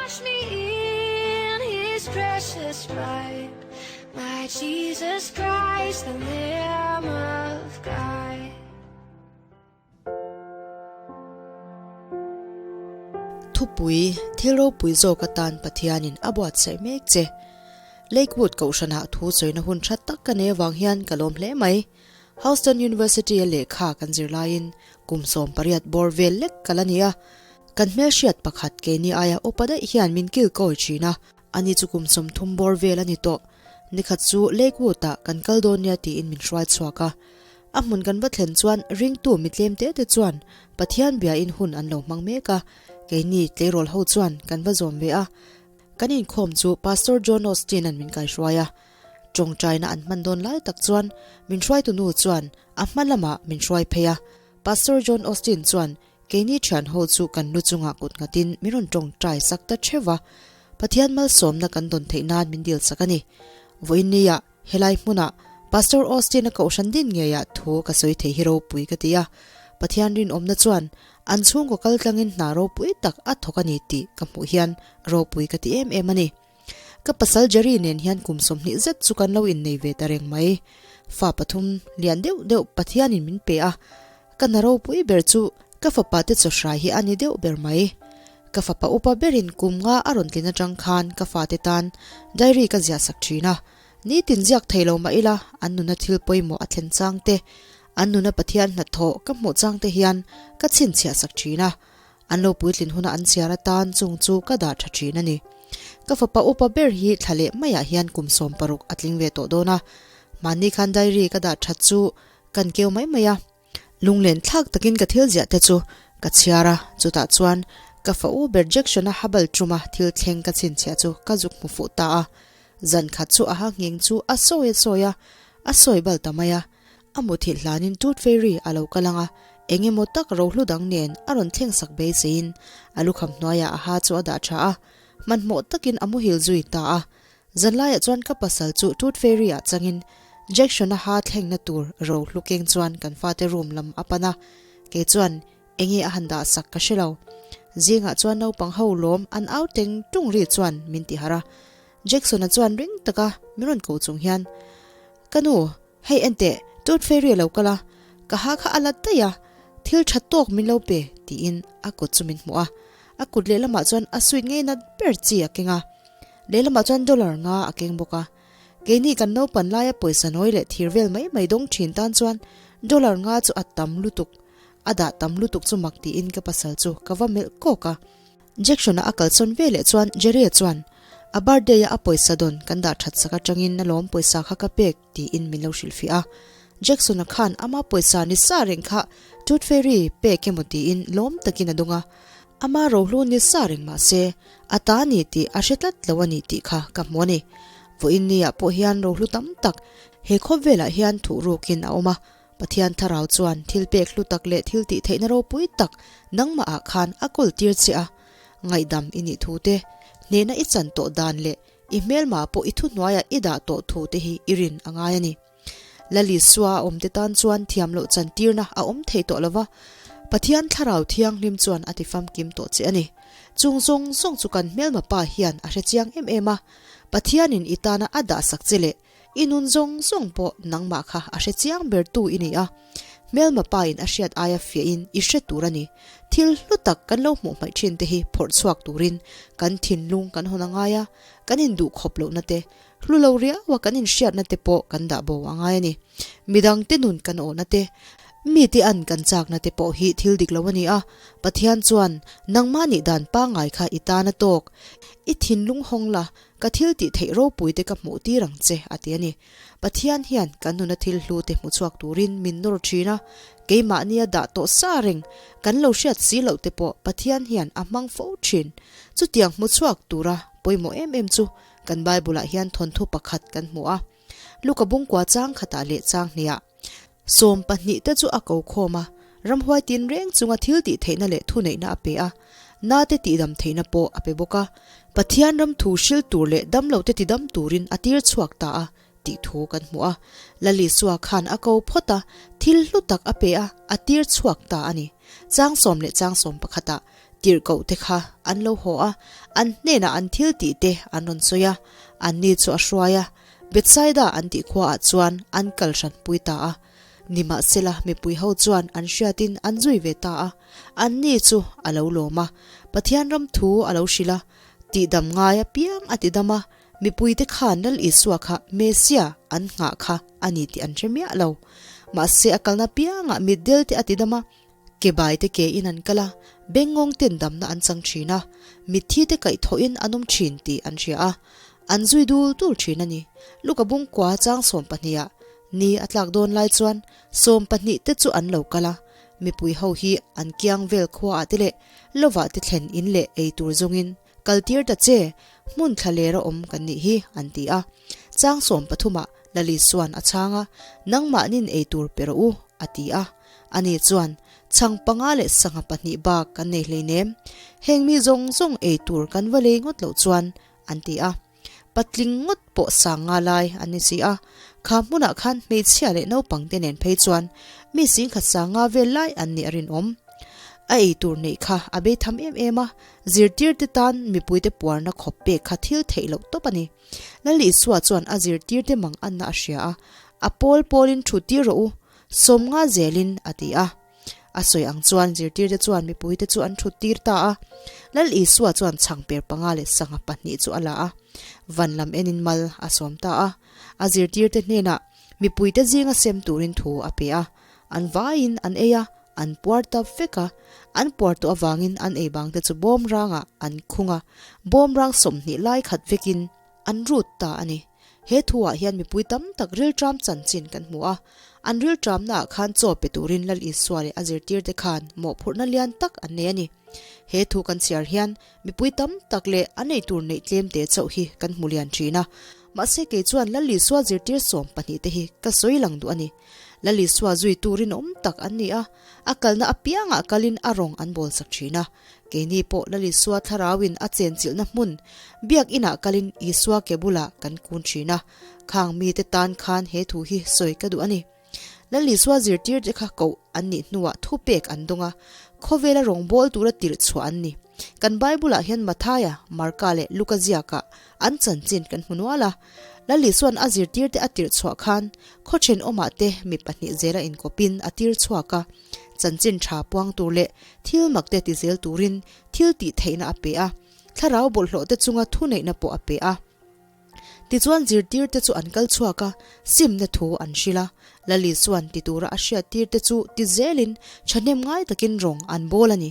Wash me in his precious blood, my Jesus Christ, the Lamb of God. Thupui, Thil ropui zawk atan Pathianin a buatsaih mek che. Lakewood Kohhranah thu sawina hun tha tak ka nei avang hian ka lawm hle mai. Houston University-a lehkha kan zir laiin kum 18 bawr vel lek ka la ni a. Kan hmelhriat pakhat keini aia upa daih hian min kil kawi thin a, ani chu kum 30 bawr vel a ni tawh. Nikhat chu Lakewood-ah kan kal dawn nia tiin min hruai chhuak a. A hmun kan va thlen chuan ringtu mitlem te te chuan Pathian biain hun an lo hmang mek a, keini tleirawl ho chuan kan va zawm ve a. Kan inkhawm chu Pastor John Austin-a'n min kaihruai a. Tawngtaina an hman dawn lai tak chuan min hruaitu nu chuan a hma lamah min hruai phei a. Pastor John Austin chuan keini thian ho chu kan lu chungah kut nghatin min rawn tawngtai sak ta theuh a. Pathian malsawmna kan dawn theih nan min dil sak a ni. Vawiin nia helai hmunah Pastor Austin-a kohhran din ngeiah thu ka sawi thei hi ropui ka ti a. Pathian rinawmna chuan an chhungkaw kaltlangin hna ropui tak a thawk a ni tih ka hmuh hian ropui ka ti em em a ni. Ka pasal Jerry nen hian kum 20 zet chu kan lo innei ve ta reng mai. Fa pathum lian deuh deuh Pathianin min pe a, ka hna ropui ber chu ka fapa te chawhrai hi a ni deuh ber mai. Ka fapa upa berin kum nga a rawn tlin atang khan ka fate tan diary ka ziah sak thin a, nitin ziak thei lo mah ila an nuna thil pawimawh a thlen chang te, an nuna Pathian hnathawh ka hmuh chang te hian ka chhinchhiah sak thin a. An lo puitlin huna an chhiar atan chung chu ka dah tha thin a ni. Ka fapa upa ber hi thla leh maiah hian kum 16 a tling ve tawh dawn a. Mahni khan diary ka dah that chu kan keu mai mai a. Lunglen thlak takin ka thil ziah te chu ka chhiar a, chutah chuan ka fa u ber Jackson-a habal tuma thil thleng ka chhinchhiah chu ka zuk hmu fuh ta a. Zan khat chu a ha nghing chu a sawi a sawi a, a sawi bal ta mai a. A muthilh hlanin Tooth Fairy a lo kal ang a, eng emaw tak rohlu dang nen a rawn thleng sak beiseiin a lukham hnuaiah a ha chu a dah tha a, hmanhmawh takin a muhil zui ta a. Zanlaiah chuan ka pasal chu Tooth Fairy-ah changin Jackson-a ha thlengna tur rohlu keng chuan kan fate room lam a pan a, kei chuan enge a han dah sak ka hre lo. Zingah chuan naupang ho lawm an au teng tung ri chuan min ti harh a, Jackson-a chuan ring taka min rawn ko chung hian, Ka nu, Hei enteh, Tooth Fairy a lo kal a, ka ha kha a la daih a, thil tha tawk min lo pe, tiin a kut chu min hmuh a. A kut lehlamah chuan a sweet ngei nat ber chi a keng a, lehlamah chuan dollar nga a keng bawk a. Keini kan naupan laia pawisa nawi leh thir vel mai mai dawng thin tan chuan dollar nga chu a tam lutuk, a dah tam lutuk chu mak tiin ka pasal chu ka va melh kawk a. Jackson-a a kalsawn ve leh chuan Jerry-a chuan, A birthday-a a pawisa dawn kan dah that sak atangin alawm pawisa kha ka pek, tiin min lo hrilhfiah a. Jackson-a khan ama pawisa ni sa reng kha Tooth Fairy pek emaw tiin lawm takin a dawng a. Ama rohlu ni sa reng mah se, a ta ni tih a hre tlat lo a ni tih kha ka hmu a ni. Vawiin niah pawh hian rohlu tam tak he khawvelah hian thuhrukin a awm a. Pathian thlarau chuan thil pek hlu tak leh thil tih theihna ropui tak nangmah ah khan a kawl tir che a. Ngaihdam i nih thu te, hnehna i chan tawh dan leh i hmelma pawh i thuhnuaiah i dah tawh thu te hi i rin a ngai a ni. Lal Isua a awmte tan chuan thiam loh chan tirna a awm thei tawh lo va, Pathian thlarau thianghlim chuan a ti famkim tawh che a ni. Chung zawng zawng chu kan hmelma pa hian a hre chiang em em a, Pathianin i tana a dah sak che leh I nun zawng zawng pawh nangmah kha a hre chiang ber tu i ni a, hmelma pa in a hriat aia fiah in i hre tur a ni. Thil hlu tak kan lo hmuh hmaih thin te hi phawrh chhuak turin kan thinlung kan hawn a ngai a, kan induh khawp lohna te, hlu lo riau a kan inhriatna te pawh kan dah bo a ngai a ni. Midang te nun kan awhna te, mite an kan chakna te pawh hi thil dik lo a ni a, Pathian chuan nangmah nih dan pangngai kha i tan a tawk. I thinlung hawng la, Ka thil tih theih ropui te ka hmuh tir ang che, a ti a ni. Pathian hian kan nuna thil hlu te hmu chhuak turin min nawr thin a, keimahnia dah tawh sa reng kan lo hriat si loh te pawh Pathian hian a hmang fo thin. Chutiang hmu chhuak tura pawimawh em em chu kan Bible-ah hian thawnthu pakhat kan hmu a. Luka bungkua chang khatah leh chang hniah 12 te chu a ko khawm a, ramhuai tin reng chunga thil tih theihna leh thuneihna a pe a, na te tihdam theihna pawh a pe bawk a. Pathian ram thu hril tur leh damlo te tidam turin a tir chhuak ta a tih thu kan hmu a. Lal Isua khan a ko phawt a, thil hlu tak a pe a, a tir chhuak ta a ni. Chang sawm leh chang sawm pakhatah. Tirhkohte kha an lo haw a, an hnenah an thil tih te an rawn sawi a, anni chu a hruai a, Bethsaida an tih khuaah chuan an kal hranpui ta a. Nimahsela mipui ho chuan an hriatin an zui ve ta a, anni chu a lo lawm a, Pathian ram thu a lo hrilh a, tihdam ngai apiang a tidam a, mipuite khan Lal Isua kha Mesia an nghah kha a ni tih an hre miah lo. Mahse a kalna piangah mitdel te a tidam a, Ke bai te ke in an kal a, bengngawng ten damna an chang thin a, mitthi te kaihthawhin an awm thin tih an hria a, an zui dul dul thin a ni. Luka bungkua chang 12 ah ni a tlak dawn lai chuan 12 te chu an lo kal a, mipui ho hi an kiang vel khua ah te leh lovah te thlen in leh ei tur zawngin kal tir ta che, hmun thla ler a awm kan nih hi an ti a. Chang 13 ah Lali chuan a chhang a, Nangmahnin ei tur pe rawh u a ti a. Ani chuan, Chhang panga leh sangha pahnih bak kan nei hleinem, heng mi zawng zawng ei tur kan va lei ngawt loh chuan, an ti a. Patling ngawt pawh sang nga lai an ni si a, kha hmunah khan hmeichhia leh naupang te nen phei chuan mi singkhat sang nga vel lai an nih a rinawm. A ei tur neih kha a bei tham em em a, zirtirte tan mipuite puarna khawp pek kha thil theih loh tawp a ni. Lal Isua chuan a zirtirte mang anna a hria a, A pawl pawlin thu tir rawh u, Sawmnga zelin a ti a. A sawi ang chuan zirtirte chuan mipuite chu an thut tir ta a. Lal Isua chuan chhangper panga leh sangha pahnih chu a la a, van lam enin mal a sawm ta a. A zirtirte hnenah mipuite zinga sem turin thu a pe a. An vaiin an ei a, an puar ta vek a. An puar tawh avangin an ei bangte chu bawmrangah an khung a, bawmrang 20 lai khat vekin an rut ta a ni. He thuah hian mipui tam tak rilṭam chanchin kan hmu a, an rilṭamnaah khan chaw pe turin Lal Isua leh a zirtirte khan mawhphurhna lian tak an nei a ni. He thu kan chhiar hian mipui tam tak leh a nei tur neih tlemte chauh hi kan hmu lian ṭhin a, mahse kei chuan Lal Isua zirtir 12 te hi ka sawi lang duh a ni. Lal Isua zui turin awm tak an ni a, a kalna apiangah kalin a rawng an bawlsak ṭhin a. Keini pawh Lal Isua thlarauin a chenchilhna hmun Biak Inah kalin Isua ke bulah kan kun thin a, khang mite tan khan he thu hi sawi ka duh a ni. Lal Isua zirtirte kha koh an nih hnuah thupek an dawng a, khawvela rawngbâwl tura tirh chhuah an ni. Kan Bible-ah hian Mathaia, Marka leh Luka ziakah an chanchin kan hmu nual a. Lal Isua'n a zirtirte a tirh chhuah khan khaw thenawmah te mi pahnih zela inkawpin a tir chhuak a. Chanchin tha puang tur leh thil mak te ti zel turin thil tih theihna a pe a, thlarau bawlhhlawh te chunga thuneihna pawh a pe a. Tichuan zirtir te chu an kal chhuak a, simna thu an hrilh a. Lali chuan ti tura a hriattir te chu ti zelin thahnem ngai takin rawng an bawl a ni.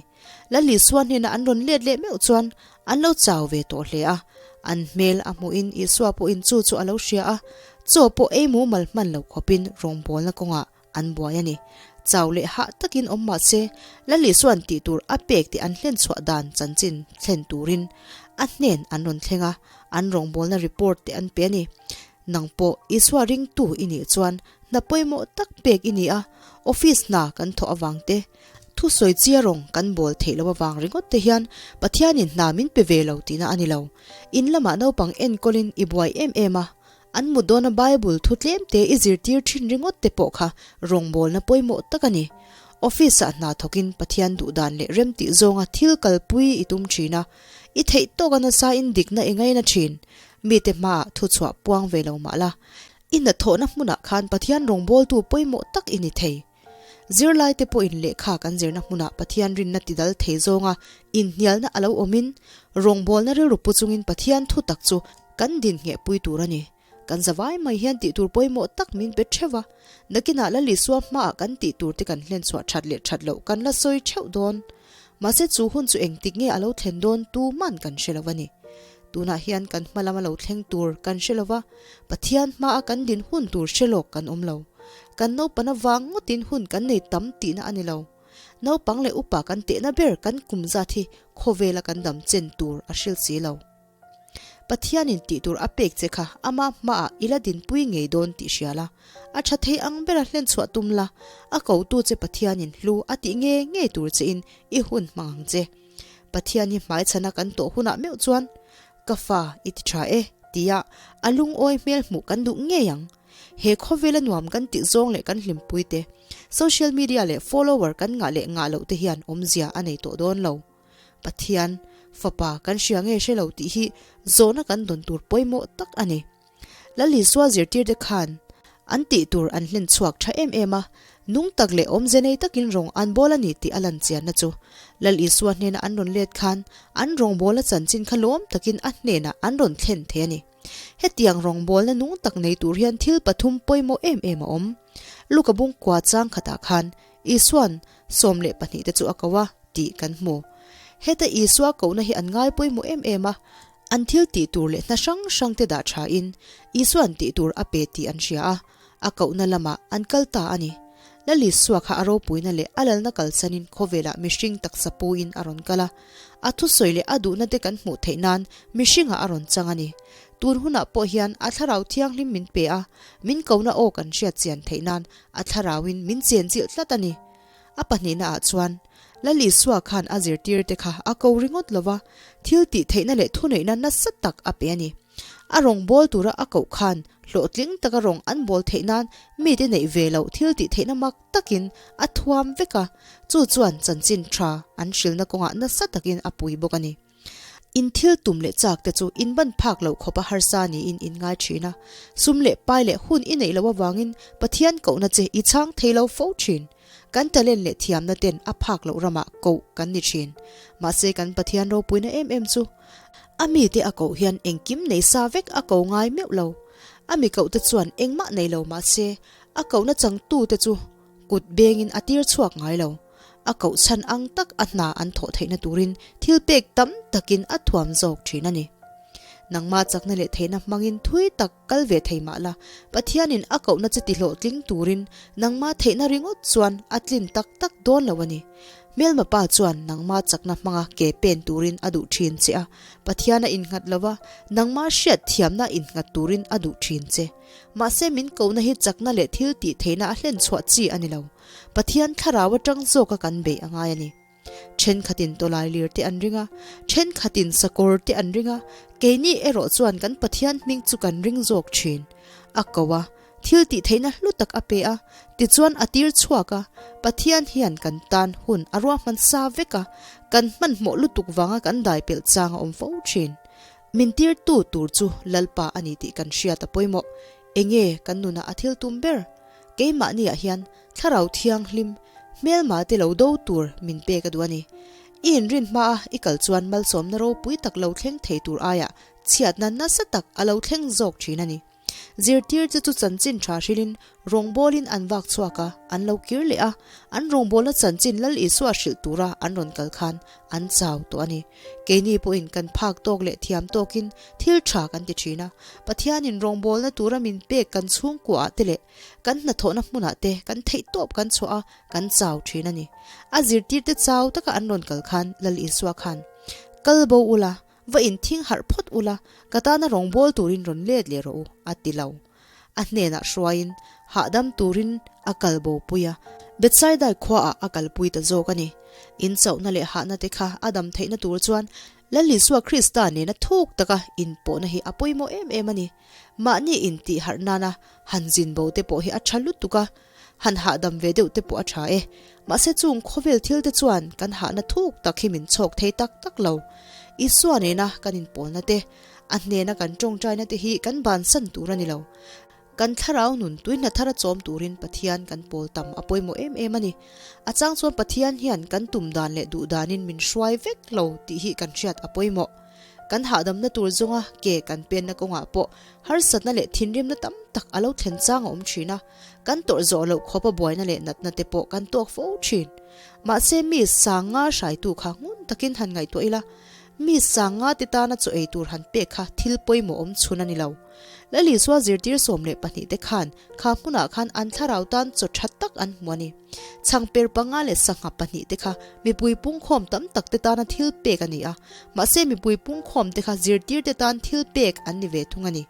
Lali suan hnena an rawn let leh meuh chuan an lo chau ve tawh hle a, an hmel a hmuhin Isua pawhin chu chu a lo hria a, chaw pawh ei mumal hman lo khawpin rawngbawlna kawngah an buai a ni. Chau leh hah takin awm mah se, Lali chuan tih tur a pek tih an hlen chhuah dan chanchin thlen turin a hnen an rawn thleng a, an rawngbawlna report te an pe a ni. Nang pawh Isua ringtu i nih chuan hna pawimawh tak pek i ni a, office hna kan thawh avang te, thusawi chia rawng kan bawl theih loh avang ringawt te hian Pathianin hna min pe ve lo tihna a ni lo. In lamah naupang enkawlin i buai em em a, An mut dawna Bible thu tlemte i zirtir thin ringawt te pawh kha rawngbawlna pawimawh tak a ni. Office-ah hna thawkin Pathian duhdan leh remtih zawnga thil kalpui i tum thin a, i theih tawka nasain dikna i ngaina thin. Mite hmaah thuchhuah puang ve lo mah la, i hnathawhna hmunah khan Pathian rawngbawltu pawimawh tak i ni thei. Zirlaite pawhin lehkha kan zirna hmunah Pathian rinna tidal thei zawnga inhnialna a lo awmin, rawngbawlna rilru pu chungin Pathian thutak chu kan din nghehpui tur a ni. Kan zavai mai hian tihtur pawimawh tak min pe theuh va, nakinah Lal Isua hmaah kan tihtur te kan hlen chhuah that leh that loh kan la sawi theuh dawn. Mahse chu hun chu engtik nge a lo thlen dawn tuman kan hre lo a ni. Tunah hian kan hma lama lo thleng tur kan hre lo va, Pathian hmaa kan din hun tur hre lawk kan awm lo. Kan naupana vang ngawtin hun kan nei tam tihna a ni lo. Naupang leh upa kan tehna ber kan kum zat hi khawvela kan dam chen tur a hril si lo. Pathianin tih tur a pek che kha ama hmaah i la dinpui ngei dawn tih hria la, a tha thei ang bera hlen chhuah tum la, a kotu che Pathianin hlu a tih nge ngei tur chein i hun hmang ang che. Pathian hi hmaichhana kan tawh hunah meuh chuan, Ka fa, i ti tha e, tia a lungawi hmel hmuh kan duh ngei ang. He khawvela nuam kan tih zawng leh kan hlimpui te, social media leh follower kan ngah leh ngah loh te hian awmzia a nei tawh dawn lo. Pathian Fapa kan hria nge hre lo tih hi zawhna kan dawn tur pawimawh tak a ni. Lal Isua zirtirte khan an tih tur an hlen chhuak tha em em a, nung tak leh awmze nei takin rawng an bawl a ni tih a lan chianna chu Lal Isua hnena an rawn let khan an rawngbawlna chanchin kha lawm takin a hnenah an rawn thlen thei a ni. Hetiang rawngbawlna nung tak nei tur hian thil pathum pawimawh em em a awm. Luka bung kua chang khatah khan Isua'n 12 te chu a ko a tih kan hmu. Heta Isua kohna hi an ngai pawimawh em em a, an thil tih tur leh hna hrang hrang te dah thain Isua'n tih tur a pe tih an hria a, a kohna lamah an kal ta a ni. Lal Isua kha a ropuina leh a lalna kalsanin khawvelah mihring taksa puin a rawn kal a, a thusawi leh a duhna te kan hmuh theih nan mihringah a rawn chang a ni. Tun hunah pawh hian a thlarau thianghlim min pe a, min kohna aw kan hriat chian theih nan a thlarauin min chenchilh tlat a ni. A pahnihna ah chuan Lal Isua khan a zirtirte kha a ko ringawt lo va, thil tih theihna leh thuneihna nasa tak a pe a ni. A rawng bawl tura a koh khan hlawhtling taka rawng an bawl theih nan mite neih ve loh thil tih theihna mak takin a thuam vek a, chu chuan chanchin tha an hrilhna kawngah nasa takin a pui bawk a ni. In thil tum leh chak te chu in ban phak loh khawpa harsa niin in ngai thin a, sum leh pai leh hun i neih loh avangin Pathian kohna che i chhang thei lo fo thin. Kan talent leh thiamna ten a phak loh ramah koh kan ni thin. Mahse kan Pathian ropuina em em chu a mite a koh hian engkim nei sa vek a ko ngai meuh lo. A mi koh te chuan engmah nei lo mahse a kohna changtu te chu kut bengin a tir chhuak ngai lo. A koh chhan ang tak a hna an thawh theihna turin thil pek tam takin a thuam zawk thin a ni. Nangmah chakna leh theihna hmangin thui tak kal ve thei mah la, Pathianin a kohna che tihlawhtling turin nangmah theihna ringawt chuan a tlin tak tak dawn lo a ni. Hmelma pa chuan nangmah chakna hmanga ke pen turin a duh thin che a, Pathian a innghat lo va, nangmah hriat thiamna innghat turin a duh thin che. Mahse min kohna hi chakna leh thil tih theihna a hlen chhuah chi a ni lo. Pathian thlarau atang zawka kan beih a ngai a ni. Thenkhatin tawlai lir te an ring a, thenkhatin sakawr te an ring a, keini erawh chuan kan Pathian hming chu kan ring zawk thin. A ko a, thil tih theihna hlu tak a pe a, tichuan a tir chhuak a, Pathian hian kan tan hun a ruahman sa vek a, kan hmanhmawh lutuk vanga kan dai pelh chang a awm fo thin. Min tirtu tur chu Lalpa a ni tih kan hriat a pawimawh. Enge kan nunah a thil tum ber? Keimahniah hian Thlarau Thianghlim hmelma te lo do tur min pek a duh a ni. I inrin hmaa i kal chuan malsawmna ropui tak lo thleng thei tur aiah chhiatna nasa tak a lo thleng zawk thin a ni. Zirtir che chu chanchin tha hrilhin rawngbawlin an vak chhuak a, an lo kir leh a, an rawngbawlna chanchin Lal Isua hrilh tura an rawn kal khan an chau tawh a ni. Keini pawhin kan phak tawk leh thiam tawkin thil tha kan ti thin a, Pathianin rawngbawlna tura min pek kan chhungkuaah te leh kan hnathawhna hmunah te kan theihtawp kan chhuah a, kan chau thin a ni. A zirtirte chau taka an rawn kal khan Lal Isua khan, Kal bo ula, va inthing harh phawt ula, ka tana rawngbâwl turin rawn let leh rawh u, a ti lo. A hnenah hruaiin hahdam turin a kal bo pui a, Bethsaidai khuaah a kalpui ta zawk a ni. In chauhna leh hahna te kha a dam theihna tur chuan Lal Isua Krista nena thuk taka inpawhna hi a pawimawh em em a ni. Mahni intih harh nana han zin bo te pawh hi a tha lutuk a, han hahdam ve deuh te pawh a tha e. Mahse chung khawvel thil te chuan kan hahna thuk tak hi min chhawk thei tak tak lo. Isua nena kan inpawlna te, a hnena kan tawngtaina te hi kan bansan tur a ni lo. Kan thlarau nun tui hna thara chawm turin Pathian kan pawl tam a pawimawh em em a ni. A chang chuan Pathian hian kan tum dan leh duh danin min hruai vek lo tih hi kan hriat a pawimawh. Kan hahdamna tur zawnga ke kan penna kawngah pawh harsatna leh thinrimna tam tak a lo thlen chang a awm thin a, kan tawrh zawh loh khawpa buaina leh natna te pawh kan tawk fo thin. Mahse mi sanga hraitu kha ngun takin han ngaihtuah ila, mi sanga te tana chaw ei tur han pek kha thil pawimawh awm chhun a ni lo. Lal Isua zirtir 12 te khan kha hmunah khan an thlarau tan chaw tha tak an hmu a ni. Chhangper panga leh sangha pahnih te kha mipui pungkhawm tam tak te tana thil pek a ni a, mahse mipui pungkhawm te kha zirtir te tan thil pek an ni ve thung a ni.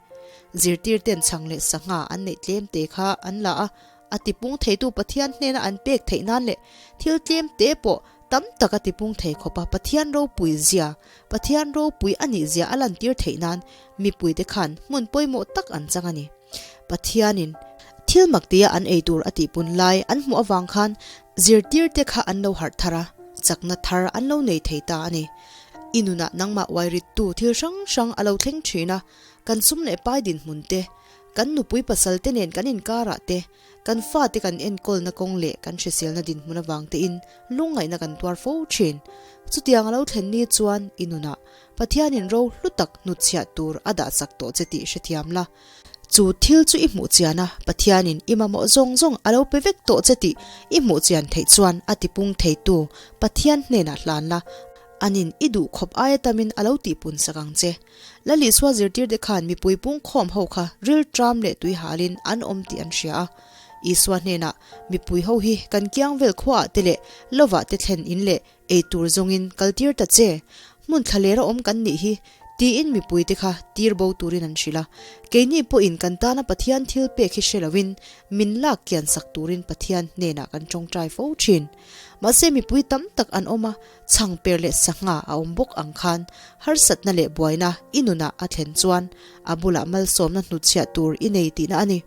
Zirtir ten chhang leh sangha an neih tlem te kha an la a, a tipung theitu Pathian hnena an pek theih nan leh thil tlem te pawh tam tak a tipung thei khawp a, Pathian ropui zia, Pathian ropui a nih zia a lantir theih nan mipui te khan hmun pawimawh tak an chang a ni. Pathianin thil mak tia an ei tur a tihpun lai an hmuh avang khan zirtirte kha an lo harh thar a. chakna thar an lo nei thei ta a ni. I nunah nangmah uairittu thil hrang hrang a lo thleng thin a, kan sum leh pai dinhmun te, kan nupui pasal te nen kan inkarah te, kan fate kan enkawlna kawng leh kan hriselna dinhmun avang tein lungngaihna kan tuar fo thin. Chutiang a lo thlen ni chuan i nunah Pathianin ro hlu tak hnutchhiah tur a dahsak tawh che tih hrethiam la. Chu thil chu i hmuh chian a, Pathianin i mamawh zawng zawng a lo pe vek tawh che tih i hmuh chian theih chuan a tipung theitu Pathian hnenah hlan la, anin i duh khawp aia tamin a lo tihpun sak ang che. Lal Isua zirtirte khan mipui pungkhawm ho kha ril tram leh tui halin an awm tih an hria a. Isua hnenah, Mipui ho hi kan kiang vel khuaah te leh lovah te thlen in leh Ei tur zawngin kal tir ta che, hmun thla lera awm kan nih hi, tiin mipuite kha tir bo turin an hrilh a. Keini pawhin kan tana Pathian thil pek hi hre loin min lak kian sak turin Pathian hnenah kan tawngtai fo thin. Mahse mipui tam tak an awm a, chhangper leh sangha a awm bawk ang khan harsatna leh buaina i nunah a thlen chuan a bulah malsawmna hnutchhiah tur i nei tihna a ni.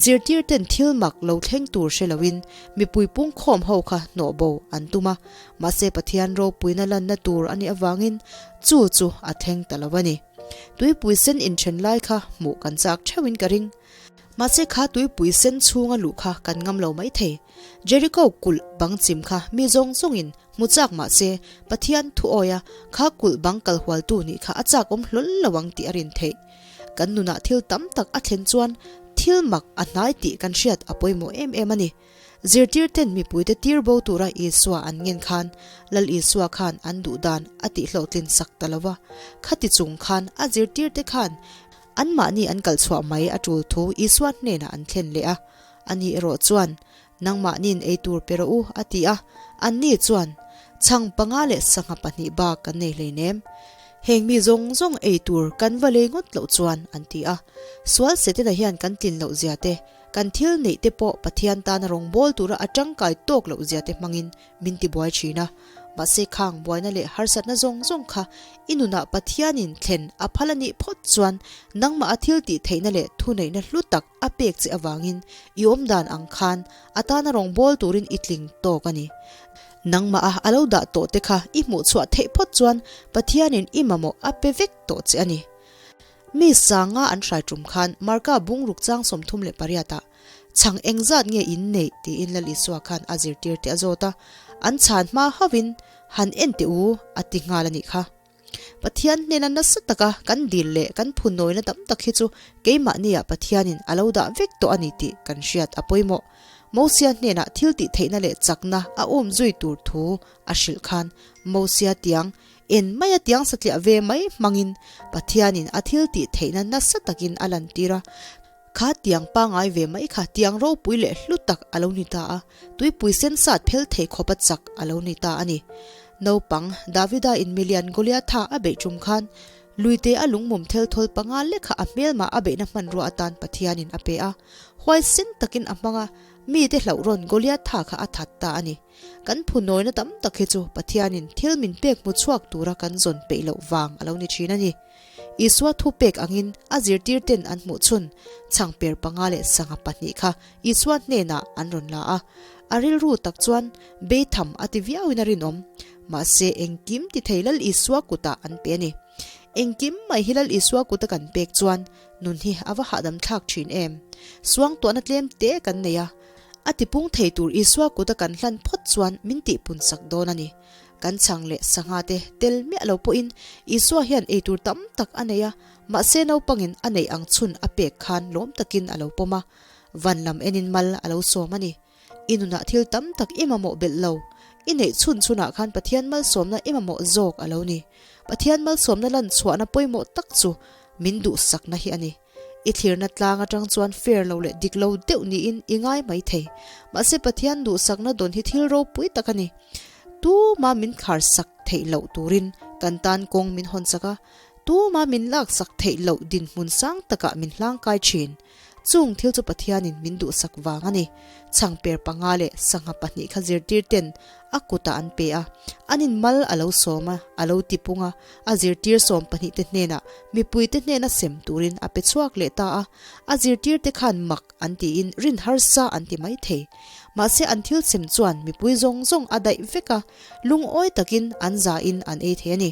Zirtirten thil mak lo thleng tur hre loin mipui pungkhawm ho kha hnawh bo an tum a, mahse Pathian ropuina lanna tur a nih avangin chu chu a thleng ta lo a ni. Tuipui sen inthen lai kha hmuh kan chak theuhin ka ring. Mahse kha tuipui sen chhunga luh kha kan ngam lo maithei. Jericho kulh bang chim kha mi zawng zawngin hmu chak mahse Pathian thu awia kha kulh bang kalhualtu nih kha a chak awm hlawl lo ang tih a rin theih. Kan nunah thil tam tak a thlen chuan thil mak a hnai tih kan hriat a pawimawh em em a ni. Zirtirten mipuite tir bo tura Isua an ngen khan Lal Isua khan an duh dan a tihhlawhtlin sak ta lo va. Khati chung khan a zirtirte khan anmahni an kalchhuah mai a tul thu Isua hnenah an thlen leh a. Ani erawh chuan, Nangmahni'n ei tur pe rawh u, a ti a. Anni chuan, Chhang panga leh sangha pahnih bak kan nei hleinem. Heng mi zawng zawng ei tur kan va lei ngawt loh chuan, an ti a. Sual Setana hian kan tlin loh zia te, kan thil neih te pawh Pathian tana rawngbâwl tura a tangkai tawk loh zia te hmangin min ti buai thin a. Mahse khang buaina leh harsatna zawng zawng kha i nunah Pathianin thlen a phal a nih phawt chuan nangmah a thil tih theihna leh thuneihna hlu tak a pek che avangin i awm dan ang khan a tana rawngbâwl turin i tling tawk a ni. Nangmah a a lo dah tawh te kha i hmuh chhuah theih phawt chuan Pathianin i mamawh a pe vek tawh che a ni. Mi sanga an hrai tum khan Marka bungruk chang 38 ah Chhang engzat nge in neih tiin Lal Isua khan a zirtir te a zawt a, an chhan hma hauhin han en teh u a ti nghal a nih kha. Pathian hnena nasa taka kan dil leh kan phunawina tam tak hi chu keimahniah Pathianin a lo dah vek tawh a ni tih kan hriat a pawimawh. Mosia hnenah thil tih theihna leh chakna a um zui tur thu a hrilh khan Mosia tiang en maia tiang satliah ve mai hmangin Pathianin a thil tih theihna nasa takin a lantir a. Kha tiang pangai ve mai kha tiang ropui leh hlu tak a lo ni ta a, tuipui sen sat phel thei khawpa chak a lo ni ta a ni. Naupang, Davida in milian Goliatha a beih tum khan, luite a lungmum thel thawl panga lekha a hmelmah a beihna hmanrua atan Pathianin a pe a. Huaisen takin a hmang a, mite hlauh rawn Goliatha kha a that ta a ni. Kan phunawina tam tak hi chu Pathianin thil min pek hmu chhuak tura kan zawn peih loh vang a lo ni thin a ni. Isua thu pek angin a zirtirten an hmuh chhun chhangper panga leh sangha pahnih kha Isua hnenah an rawn la a. A rilru tak chuan beitham a ti viauin a rinawm. Mahse engkim ti thei Lal Isua kutah an pe a ni. Engkim mai hi Lal Isua kuta kan pek chuan nun hi a va hahdam thlak thin em. Suangtuahna tlem te kan nei a. A tipung thei tur Isua kuta kan hlan phawt chuan min tihpun sak dawn a ni. Kan chhang leh sangha te tel miah lo pawhin Isua hian eitur tam tak a nei a, mahse naupangin a neih ang chhun a pek khan lawm takin a lo pawm a, van lam enin mal a lo sawm a ni. I nunah thil tam tak i mamawh belh lo, i neih chhun chhunah khan Pathian malsawmna i mamawh zawk a lo ni. Pathian malsawmna lan chhuahna pawimawh tak chu min duhsakna hi a ni. I thlirna tlang atang chuan fair lo leh dik lo deuh niin i ngai mai thei. Mahse Pathian duhsakna dawn hi thil ropui tak a ni. Tuma min khar sak theih loh turin kan tan kawng min hawn sak a, tuma min lak sak theih loh dinhmun sang takah min hlangkai thin. Chung thil chu Pathianin min duhsak vang a ni. Chhangper panga leh sangha pahnih kha zirtir ten a kutah an pe a. Anin mal a lo sawm a, a lo tipung a, a zirtir sawmpahnihte hnenah mipuite hnena sem turin a pe chhuak leh ta a. A zirtirte khan mak an tiin rin harsa an ti mai thei. Mahse an thil sem chuan mipui zawng zawng a daih vek a, lungawi takin an zain an ei thei a ni.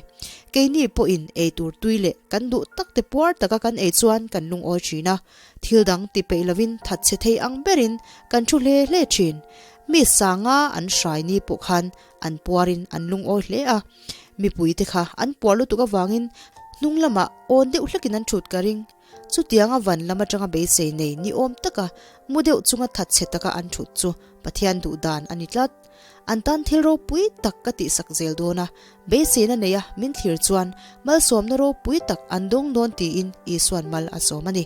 Keini pawhin ei tur tui leh kan duh tak te puar taka kan ei chuan kan lungawi thin a, thil dang ti peih lovin thatchhe thei ang berin kan thu hle hle thin. Mi sanga an hrai ni pawh khan an puarin an lungawi hle a, mipuite kha an puar lutuk avangin hnung lamah awn deuh hlekin an thut ka ring. Chutianga van lam atanga beisei nei ni awm taka mu deuh chunga thatchhe taka an thut chu Pathian duh dan a ni tlat. An tan thil ropui tak ka tihsak zel dawn a, beiseina neia min thlir chuan malsawmna ropui tak an dawng dawn tiin Isua'n mal a sawm a ni.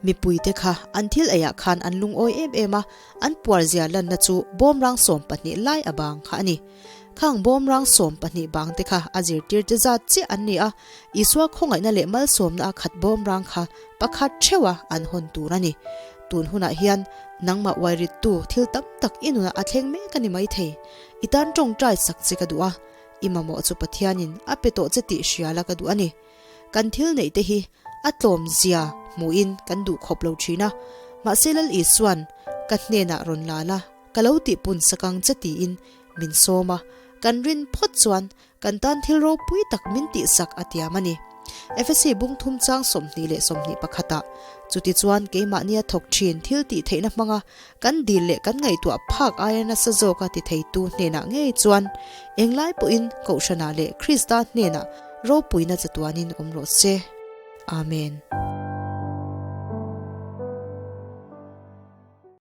Mipuite kha an thil eiah khan an lungawi em em a, an puarzia lanna chu bawmrang 12 lai a bang kha a ni. Khang bawmrang 12 bangte kha a zirtirte zat chiah an ni a, Isua khawngaihna leh malsawmna a khat bawmrang kha pakhat theuha an hawn tur a ni. Tun hunah hian nangmah uairittu thil tam tak i nunah a thleng mek a ni maithei. I tan tawngtai sak che ka duh a, i mamawh chu Pathianin a pe tawh che tih hria la ka duh a ni. Kan thil neih te hi a tlawm zia hmuhin kan duh khawp lo thin a, mahse Lal Isua'n ka hnenah rawn la la, ka lo tihpun sak ang che tiin min sawm a, kan rin phawt chuan kan tan thil ropui tak min tihsak a tiam a ni. Efesi bung thum chang 20 le 21 ah, Chutichuan keimahnia thawk thin thil tih theihna hmanga kan dil leh kan ngaihtuah phak aia nasa zawka ti theitu hnenah ngei chuan englai pawhin Kohhranah leh Krista hnenah ropuina chatuanin awm rawh se. Amen.